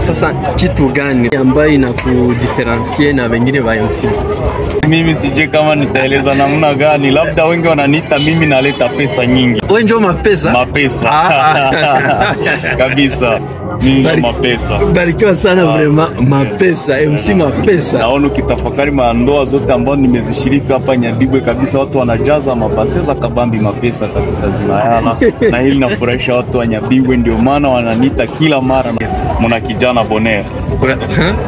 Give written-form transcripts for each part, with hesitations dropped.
Sasa kitu gani ambayo inakudifférencier na wengine wa MC? Mimi sijui kama nitaeleza namna gani, labda wengi wananiita mimi naleta pesa nyingi. Wewe ndio mapesa? Mapesa. Ah. Kabisa. Mimi ndio mapesa. Barikiwa sana vraiment, mapesa, MC mapesa. Naona ukitafakari mandoa zote ambazo nimezishiriki hapa Nyabibwe kabisa, watu wanajaza mabase za kabambi, mapesa kabisa zinayala na hili nafurahisha watu wa Nyabibwe, ndio maana wananiita kila mara. Muna kijana Bonheur.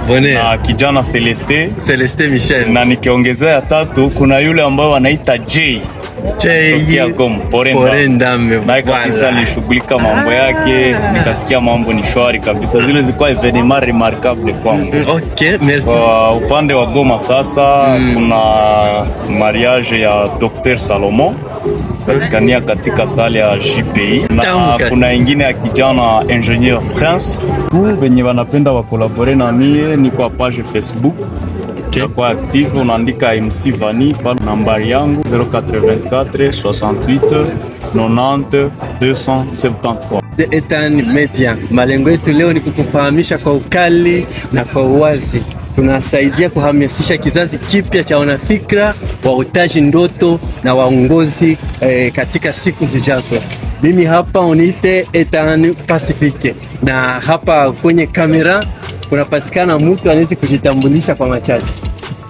Bonheur. Na kijana Celeste. Celeste Michel. Na nikiongezea ya tatu kuna yule ambao wanaita J. J. Porenda. Naye kabisa alishughulika mambo yake, nikasikia mambo ni shwari kabisa. Zile zilikuwa événement remarquable kwangu. Okay, merci. Kwa upande wa Goma sasa kuna mariage ya Dr. Salomon patikania katika salle ya JPI na kuna ingine ya kijana Ingénieur Prince. Wenye wanapenda wacollaborer na mie ni kwa page Facebook. Okay. Kwa active unaandika MC Vani pale, nambari yangu 084 68 90 273. Etan Media, malengo yetu leo ni kukufahamisha kwa ukali na kwa uwazi. Tunasaidia kuhamasisha kizazi kipya cha wanafikra, waotaji ndoto na waongozi katika siku zijazo. Mimi hapa uniite Etan Pacifique, na hapa kwenye kamera kunapatikana mtu anaweza kujitambulisha kwa machache.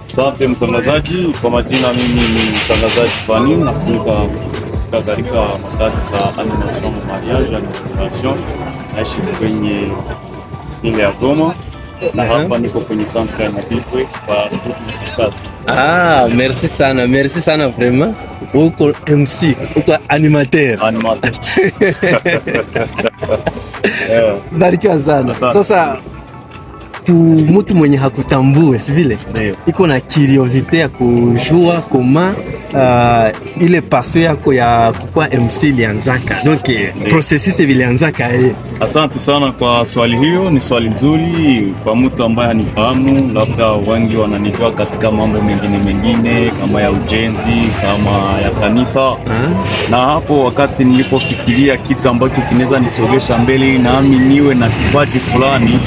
Asante mtangazaji, kwa majina mimi ni mtangazaji Fani, natumika katika makazi za animation mariage animation, naishi kwenye ile ya Goma na hapa niko kwenye centre ya Nyabibwe kwa kazi. Ah, merci sana, merci sana vraiment. Uko MC, uko animateur. Animateur. Barikiwa sana. Sasa mtu mwenye hakutambue si vile iko na curiosité ya kujua koma ile passion yako ya kukua MC ilianzaka, donc processus ilianzaka. Asante sana kwa swali hiyo, ni swali nzuri kwa mtu ambaye hanifahamu, labda wengi wananijua katika mambo mengine mengine kama ya ujenzi, kama ya kanisa. Na hapo wakati nilipofikiria kitu ambacho kinaweza nisogesha mbele nami niwe na kipaji fulani,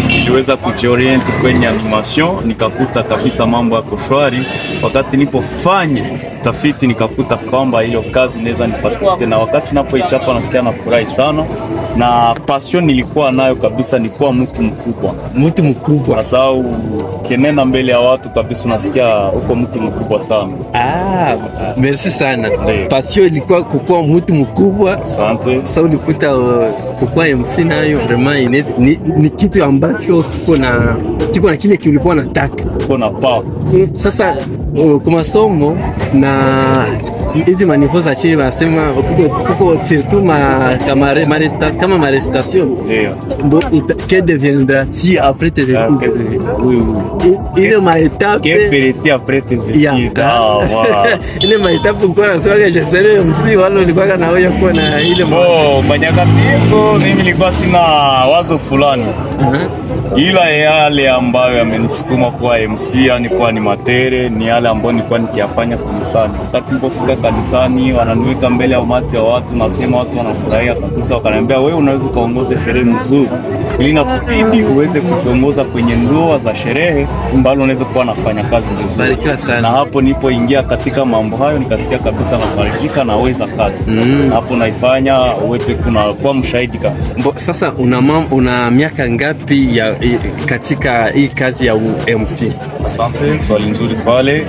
niliweza kujiorient kwenye animation, nikakuta kabisa mambo yako shwari. Wakati nilipofanya tafiti nikakuta kwamba hiyo kazi inaweza nifacilite, na wakati napoichapa nasikia nafurahi sana, na passion nilikuwa nayo kabisa ni kuwa mtu mkubwa. Mtu mkubwa. Kwa sababu kinena mbele ya watu kabisa unasikia uko mtu mkubwa sana. Ah, merci sana. Passion ilikuwa kukuwa mtu mkubwa. Asante. Sasa ulikuta kukuwa MC nayo vraiment ni kitu ambacho kiko na kile kilikuwa nataka. Kiko na power. Sasa kwa masomo na hizi maniveau za chini wanasema kuko surtout kama ma récitation. Ndio. Que deviendras-tu après tes études? Oui, oui. Ile ma étape. Que ferais-tu après tes études? Ah, voilà. Ile ma étape ulikuwa unasema que je serai MC wala ulikuwa na wewe kuwa na ile mawazo? Kwa nyakati hizo mimi nilikuwa sina wazo fulani. Ila yale ambayo yamenisukuma kuwa MC, yani kuwa animateur, ni yale ambayo nilikuwa nikiyafanya kanisani. Wakati nilipofika kanisani, wananiweka mbele ya umati wa watu, nasema watu wanafurahia kabisa, wakaniambia wewe unaweza kuongoza sherehe mzuri, ili nakubidi uweze kuongoza kwenye ndoa za sherehe ambalo unaweza kuwa nafanya kazi vizuri. Barikiwa sana. Na hapo nilipoingia katika mambo hayo nikasikia kabisa nafarikika, naweza kazi. Na hapo naifanya uwepe kuna kuwa mshahidi kabisa. Sasa una miaka ngapi ya katika hii kazi ya MC? Asante, swali nzuri pale.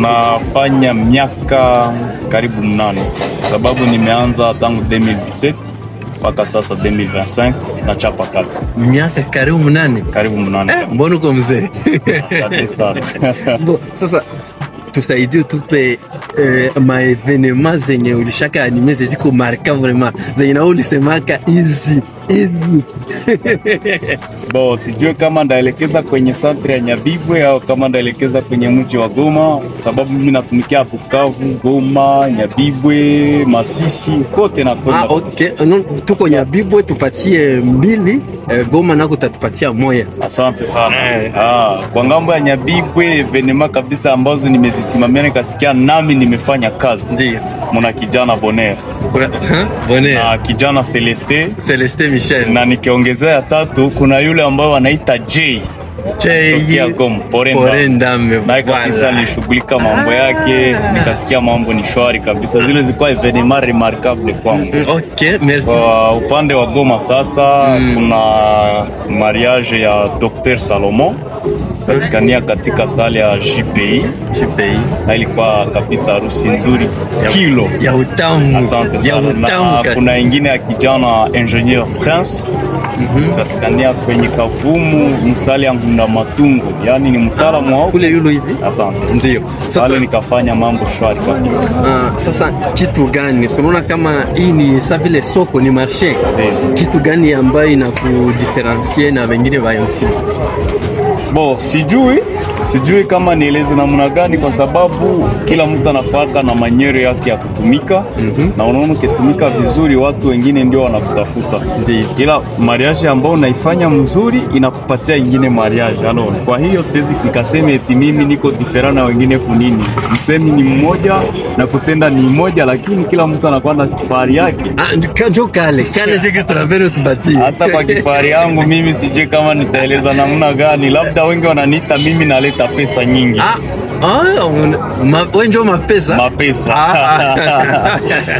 Nafanya miaka karibu 8, sababu nimeanza tangu 2017 mpaka sasa 2025 nachapa kazi. Miaka karibu 8? Karibu 8. Mbona uko mzee? Asante sana. Bo, sasa tusaidie tupe ma événement zenye ulishaka animer ziko marquer vraiment, zenye na ulisemaka easy easy. Bo, sijue kama ndaelekeza kwenye centre ya Nyabibwe au kama ndaelekeza kwenye mji wa Goma, sababu mimi natumikia Bukavu, Goma, Nyabibwe, Masisi, kote na kote. Ah, okay. Non, tuko Nyabibwe tupatie 2, Goma nako tatupatia 1. Asante sana. Ah, kwa ngambo ya Nyabibwe événement kabisa ambazo nimezisimamia nikasikia nami nimefanya kazi. Ndio. Muna kijana Bonheur. Bonheur. Na kijana Celeste. Celeste Michel. Na nikiongezea tatu kuna yule ambao anaita J. J. Porenda. Na kabisa nilishughulika mambo yake, nikasikia mambo ni shwari kabisa. Zile zilikuwa evenement remarquable kwangu. Okay, merci. Kwa upande wa Goma sasa kuna mariage ya Dr. Salomon patikania katika sala ya JPI. JPI. Na ilikuwa kabisa harusi nzuri kilo ya utamu. Asante sana. Ya utamu. Na kuna ingine ya kijana Engineer Prince. Patikania kwenye Kavumu msali ya Ngunda Matungo, yani ni mtaalamu wao kule yulo hivi. Asante. Ndio. Sasa nikafanya mambo shwari kabisa. Sasa kitu gani unaona kama hii ni sa vile soko ni marché? Kitu gani ambayo inakudifferencier na wengine wa MC? Bo, sijui kama nieleze namna gani, kwa sababu kila mtu anafaka na manyero yake ya kutumika. Na unaona ukitumika vizuri watu wengine ndio wanakutafuta. Ila mariage ambao unaifanya mzuri inakupatia ingine mariage. Alors, kwa hiyo siwezi nikasema eti mimi niko different na wengine kunini. Msemi ni mmoja na kutenda ni mmoja, lakini kila mtu anakuwa na kifahari yake. Ndio kale zile travers tubatie. Hata kwa kifahari yangu mimi sijui kama nitaeleza namna gani. Labda wengi wananiita mimi naleta pesa nyingi. Wewe ndio mapesa. Mapesa.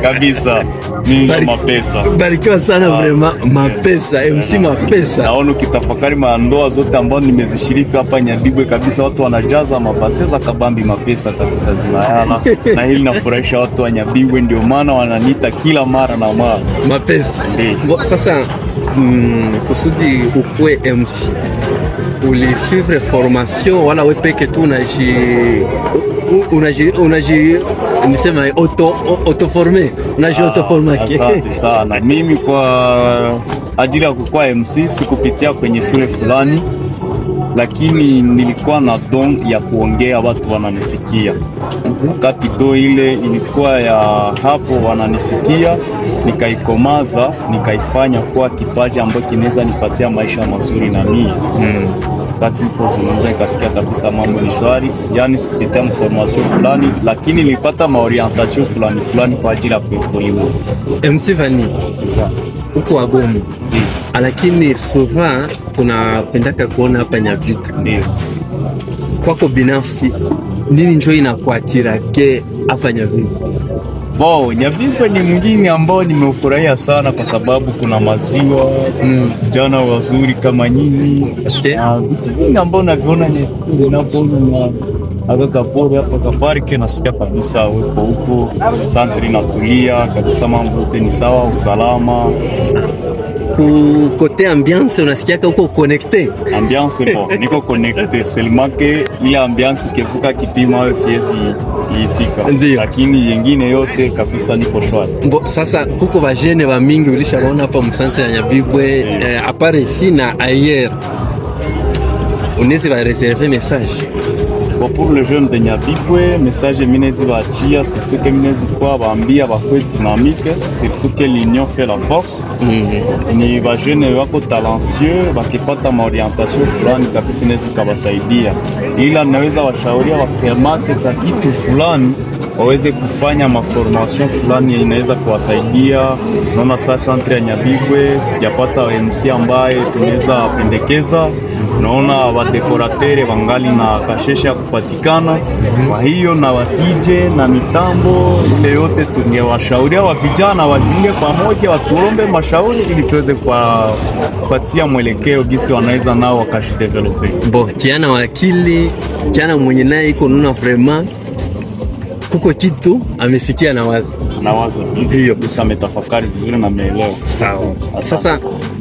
Kabisa. Mimi ndio mapesa. Barikiwa sana vraiment mapesa, MC mapesa. Naona ukitafakari mandoa zote ambazo nimezishiriki hapa Nyabibwe kabisa watu wanajaza mapesa za kabambi, mapesa kabisa zinayana. Na hili nafurahisha watu wa Nyabibwe, ndio maana wananiita kila mara na mara mapesa. Sasa kusudi ukue MC ulisuivre formation wala wewe peke tu unaji nisema auto-former, unaji auto-former? Asante sana. Mimi kwa ajili ya kukua MC sikupitia kwenye shule fulani, lakini nilikuwa na don ya kuongea, watu wananisikia. Wakati do ile ilikuwa ya hapo wananisikia, nikaikomaza, nikaifanya kuwa kipaji ambacho kinaweza nipatia maisha mazuri na mimi. Wakati nilipozungumza nikasikia kabisa mambo ni shwari, yani sikupitia formation fulani, lakini nilipata maorientation fulani fulani kwa ajili ya kuevoluer. MC Vanny, uko wa Goma. Lakini souvent tunapendaka kuona hapa Nyabibwe. Ndio. Kwako binafsi nini njo inakuatira ke hapa Nyabibwe? Wow, Nyabibwe ni mwingine ambao nimeufurahia sana kwa sababu kuna maziwa, vijana wazuri kama nyinyi. Vitu vingi ambao naviona ninapoona na kapori hapa kaparke, nasikia kabisa upo huko santri inatulia kabisa, mambo yote ni sawa, usalama. Côté ambiance unasikia uko connecté? Ambiance bon, niko connecté seulement que ile ambiance kivuka kipimo siwezi itika, lakini yengine yote kabisa niko shwari. Bon, sasa kuko ba jeune ba mingi ulishaona hapa msantre ya Nyabibwe, à part ici na ailleurs, unaweza ba réserver message? Bon, pour le jeune de Nyabibwe, message minezi baachia, surtout que minezi kwa baambia bakwe dynamique, surtout que l'union fait la force. Ni ba jeune wako talentueux, bakipata maorientation fulani kabisa inaweza kabasaidia. Ila naweza washauria wakamate kwa kitu fulani waweze kufanya maformation fulani inaweza kuwasaidia. Naona sasa centre ya Nyabibwe sijapata MC ambaye tunaweza pendekeza. Naona wa decorateur wangali na kashesha kupatikana. Kwa hiyo na wa DJ na mitambo ile yote tungewashauria wa vijana wajiunge pamoja, watuombe mashauri ili tuweze kupatia mwelekeo gisi wanaweza nao wakajidevelope. Bo, kiana wakili, kiana mwenye naye iko nuna vraiment kuko kitu amesikia na wazi. Na wazo. Ndio. Bisa ametafakari vizuri na ameelewa. Sawa. Sasa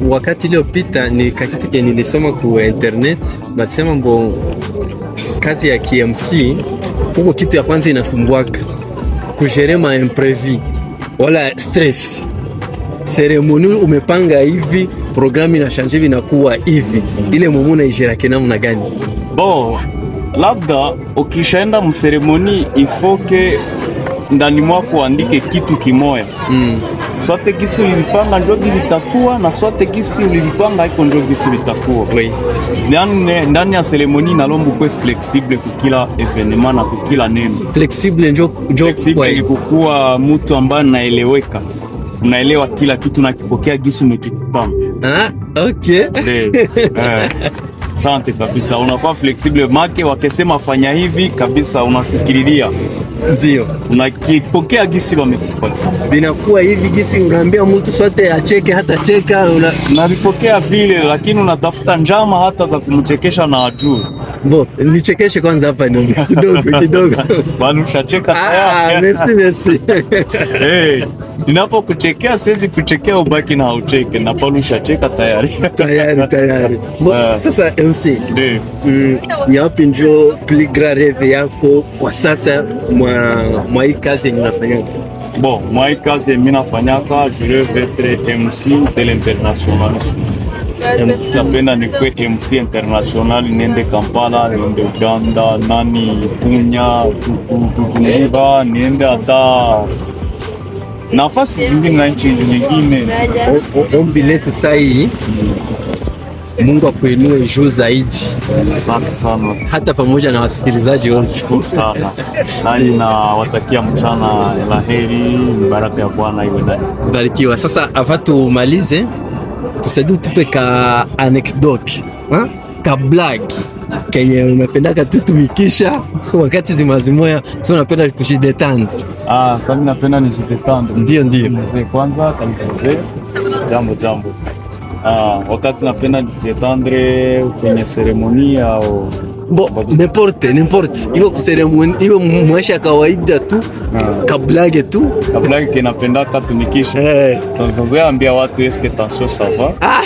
wakati iliyopita ni kitu kenye nilisoma ku internet, nasema mbo kazi ya KMC kuko kitu ya kwanza inasumbuaka kujere ma imprévu wala stress. Ceremony umepanga hivi, programu inashanje inakuwa hivi. Ile mumu unaijera namna gani? Bo, labda ukishaenda mseremoni ifoke ndani mwako uandike kitu kimoya. Soit gisi ulipanga njo vitakuwa na soit gisi ulipanga iko njo gisi vitakuwa. Oui. Ndani ya cérémonie nalomba ukuwe flexible kukila événement na kukila neno. Flexible njo njo Flexible ni kukuwa mtu ambaye anaeleweka, unaelewa kila kitu na kipokea gisi umekipanga. Ah, okay. Ndio. Asante kabisa, unakuwa flexible make wakisema fanya hivi kabisa, unafikiriria Ndio. unakipokea gisi wamekupatia, Binakuwa hivi gisi unaambia mtu sote acheke hata cheka una... navipokea vile, lakini unatafuta njama hata za kumchekesha na ajue. Bon, nichekeshe kwanza hapa ni kidogo kidogo. Bado ushacheka Ah, tayari. merci merci. Hey, ninapokuchekea siwezi kuchekea ubaki na haucheke, na pale ushacheka tayari. Tayari tayari. Bon, Ah. sasa MC, Ndio. Yapi njo plus grand rêve yako kwa sasa mwa hii kazi yenye unafanya? Bon, moi kazi mimi nafanyaka, je rêve d'être MC de l'international. MC napenda nikuwe MC international, niende Kampala, niende Uganda, nani Bunya, Bujumbura, niende hata nafasi zingine na nchi nyingine. Ombi letu sahii, Mungu akuinue juu zaidi, Asante sana. hata pamoja na wasikilizaji wote. Shukuru sana. Nani nawatakia mchana la heri, baraka ya Bwana iwe ndani. Barikiwa. Sasa avant tumalize, tusaidie tupe ka anecdote, ha? Ka blague kenye unapendaka tu tumikisha wakati zimazimoya, so unapenda kujidétendre. Ah, sasa mimi napenda nijidétendre. Ndio, ndio. Mzee kwanza, karibu mzee. Jambo jambo. Ah, wakati napenda nijidétendre kwenye cérémonie au Bon, n'importe, n'importe. Iwe kucérémonie, iwe maisha ya kawaida tu, ka blague tu. Kabla kinapendaka tumikisha. Eh. Sasa ambia watu est-ce que tension ça va? Ah.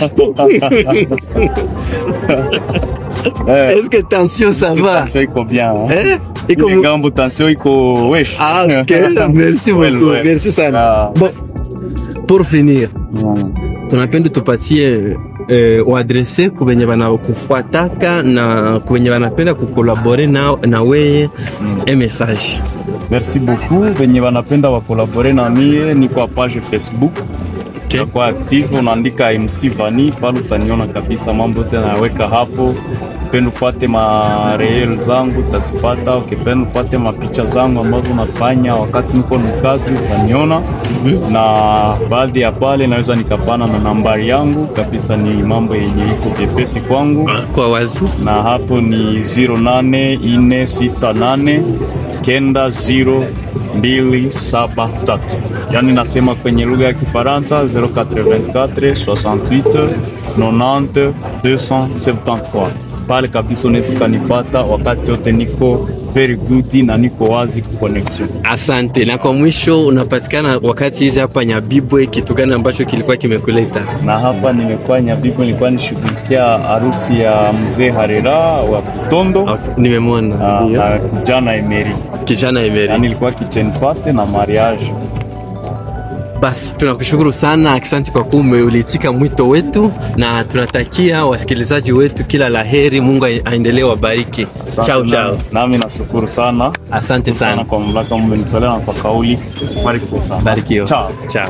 Eh, Est-ce que tension ça va? Tension iko bien. Hein? Eh? Iko Ile gambo tension iko wesh. Ah, ok. Merci Well, beaucoup. well. Merci sana. Ah. Bon, pour finir, Mm. tunapenda tupatie uadresse kubenye banakufuataka na kubenye banapenda kucollaborer na weye un message. Merci beaucoup. Venye wanapenda wacollaborer na mie, niko page Facebook. Okay. Kwa active unaandika MC Vani pale utaniona kabisa, mambo yote naweka hapo. Ukipenda ufuate ma reel zangu utazipata, ukipenda upate mapicha zangu ambazo nafanya wakati niko mkazi utaniona. Na baadhi ya pale naweza nikapana na nambari yangu kabisa, ni mambo yenye iko vyepesi kwangu Kwa wazi. Na hapo ni 08468 90273, yaani nasema kwenye lugha ya Kifaransa 084 68 90 273. Pale kabisa unaweza ukanipata wakati wote, niko very good na niko wazi ku connexion. Asante. Na kwa mwisho, unapatikana wakati hizi hapa Nyabibwe, kitu gani ambacho kilikuwa kimekuleta? Na hapa nimekuwa Nyabibwe, nilikuwa nishughulikia harusi ya mzee Harera wa Kutondo. Okay, nimemwona. Ndio. Na kijana Emery. Kijana Emery. Yani ilikuwa kitchen party na mariage. Basi tunakushukuru sana, asante kwa kuwa umeulitika mwito wetu, na tunatakia wasikilizaji wetu kila la heri. Mungu aendelee wabariki. Asante. Chao chao. Nami nashukuru sana Asante sana sana. kwa mamlaka mmenitolea na kwa kauli. Barikiwa sana. Barikiwa. Chao. Chao.